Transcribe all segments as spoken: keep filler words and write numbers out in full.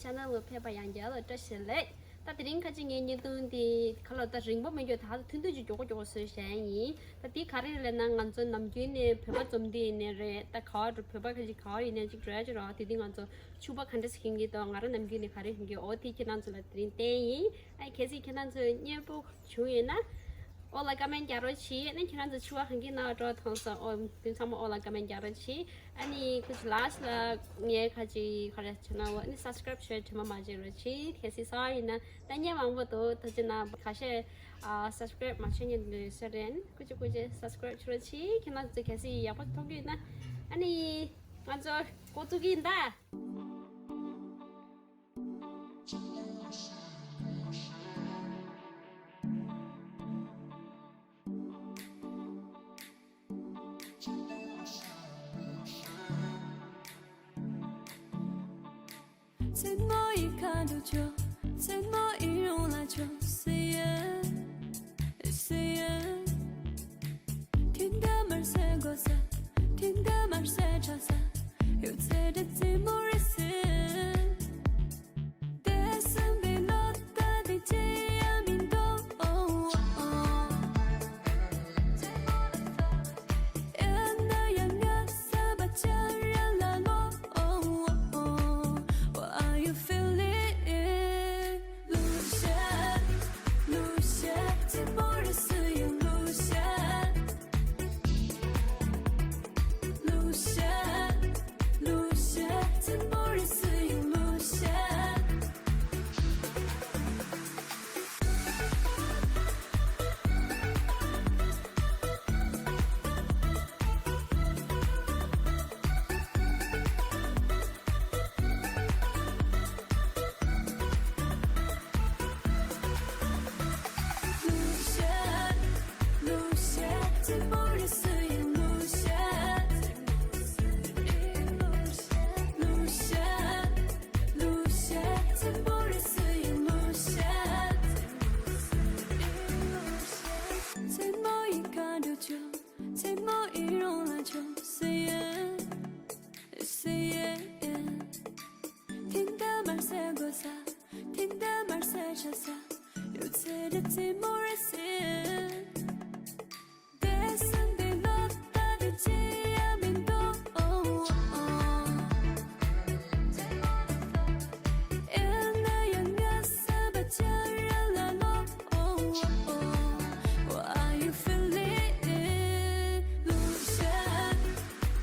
ཆེ་ནལ་ལ་ཕེབས་པ་ཡང་བསྐྱར་ལ་བཀྲ་ཤིས་བདེ་ལེགས། ད་དེ་རིང་ཁ་ཅིག་ངའི་བརྙན་ཐུང་འདི་ག་ལ་ད་རིང་པོ་མི་འགྱོ། ད་ཐུང་ཐུང་ཅིག་མགྱོགས་པོ་མགྱོགས་པོ་བཟོས་བཞག་ཡིན། ད་འདི་ག་རེ་རེད་ལབ་ན། ང་ཚོ་ནམ་རྒྱུན་ནས་བོད་པ་འཛོམས་དུས་ཡིན་ནའི་རེད། ད་ག་བ་འགྲོ། བོད་པ་ཁ་ཅིག་ག་བ་ཡིན་ནའི་ཅིག་འགྲོ་ཡ་ཅིག་རེད། དེ་དུས་ང་ཚོ་ཕྱུ་པ་ག་འདྲ་ཞིག་གིན་གྱི་འདུག་ང་རང་ནམ་རྒྱུན་ནས་ག་རེ་གིན་གྱི། འོ་དེ་ཁྱེད་རང་ཚོ་ལ་དེ་རིང་བསྟན་ཡིན། ཨ་གལ་སྲིད་ཁྱེད་རང་ཚོ་མཉེས་པོ་བྱུང་ཡོད་ན། ཨོ་ལ་ཀ་མེན་རྒྱག་རོགས་བྱེད། ཨ་ནི་ཁྱེད་རང་ཚོ་ཕྱུ་པ་གང་གི་ནང་འགྲོ་མཐོང་སོང་། ཨོ་དེ་ཚང་མ་ཨོ་ལ་ཀ་མེན་རྒྱག་རོགས་བྱེད། ཨ་ནི་ཁུ་ཅི་ལ་སི་ལ་ངས་ཁ་ཅིག་ག་རེ་བྱས་ན། ཨོ་ཨ་ནི་སབ་སི་ཀ་རེབ་ཤེར་དྲི་མ་མ་བརྗེད་རོགས་བྱེད། གལ་སྲིད་སོ་ཡིན་ན་ད་བརྙན་མང་པོ་འདུག་ད་ཅི་ན་ཁ་ཤས་ཨ་སབ་སི་ཀ་རེབ་མ་བྱས་མཁན་འདུག་ཟེར་རན། ཁུ་ཅི་ཁུ་ཅི་སབ་སི་ཀ་རེབ་བྱེད་རོགས་བྱེད། ཁྱེད་རང་ཚོ་གལ་སྲིད་ཡག་པོ་མཐོང་གི་ཡོད་ན། ཨ་ནི་ང་ཚོ་འགོ་བཙུགས་ཀྱི་ཡིན་ད། མཚན་མོ་ཡི་ཁ་དུ་ཆོ། མཚན་མོ་ཡི་རུང་ལ་ཆོ། སེ་ཡེ། སེ་ཡེ། དེ་འདྲ་མར་སེ་གོ་ས། དེ་འདྲ་མར་སེ་ཆ་ས། ཡོད་ཚད་དེ་རྩེད་མོ་རེད་སེ། དེ་སེམས་པའི་ལོ་ད་དེ་ཅི་ཡང་མི་འདུག་ཨོ་ཨོ། ཡིན་ན་ཡང་ངའི་བསམ་པ་ཅི་རང་ལ་ལོ། What are you feeling? Lucia, Lucia, tomorrow see you, Lucia. Lucia, Lucia, tomorrow see you, Lucia. མཚན་མོ་ཡི་ཁ་འགྲོ་ཆོག་མཚན་མོ་ཡི་རོང་ལ་ཆོག Say yeah, say yeah, yeah. དེ་འདྲ་མར་སེ་གོ་ས། དེ་འདྲ་མར་སེ་ཆ་ས། ཡོད་ཚད་རེ་རྩེད་མོ་རེད་སེ། དེ་སེམས་པའི་ལོ་ད་དེ་ཅི་ཡང་མི་འདུག་ཨོ་ཨོ། ཡིན་ན་ཡང་ངའི་བསམ་པ་ཅི་རང་ལ་ལོ། ཨོ་ཨོ། What are you feeling? Lucia,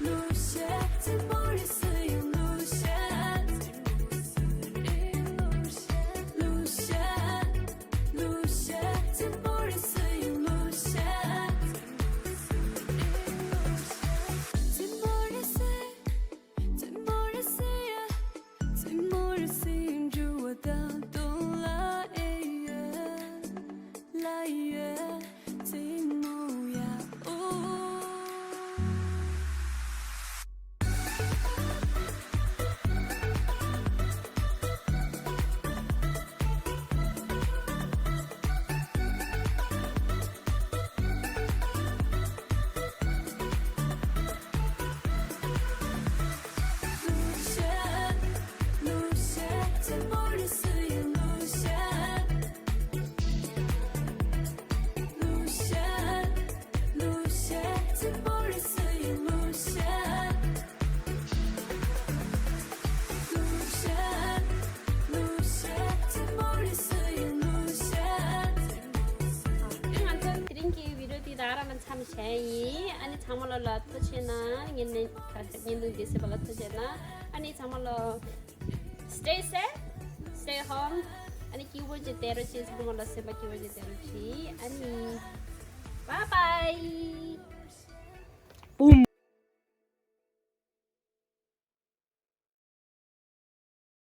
Lucia, tomorrow see you, Lucia. Lucia, Lucia, tomorrow see you, Lucia. Tomorrow see, tomorrow see, tomorrow see you, what I don't lie, yeah. ལ་ཡོད་ཙེ་མོ་ཡ་ཨོ། ང་ཚོ་དེ་རིང་གི་བི་ཌི་ཡོ་འདི་ད་ག་རང་ལ་མཚམས་བཞག་ཡིན། ཨ་ནི་ཚང་མ་ལོ་ལ་ཐུགས་རྗེ་གནང་། ངེད་ནས་ད་བརྙན་ཐུང་འདི་གཟིགས་པ་ལ་ཐུགས་རྗེ་གནང་། ཨ་ནི་ཚང་མ་ལོ། Stay safe, stay home. ཨ་ནི་སྐྱིད་པོ་ཅིག་བསྡད་རོགས་བྱེད། ཚང་མ་ལ་སེམས་པ་སྐྱིད་པོ་ཅིག་བསྡད་རོགས་བྱེད། ཨ་ནི། Bye bye.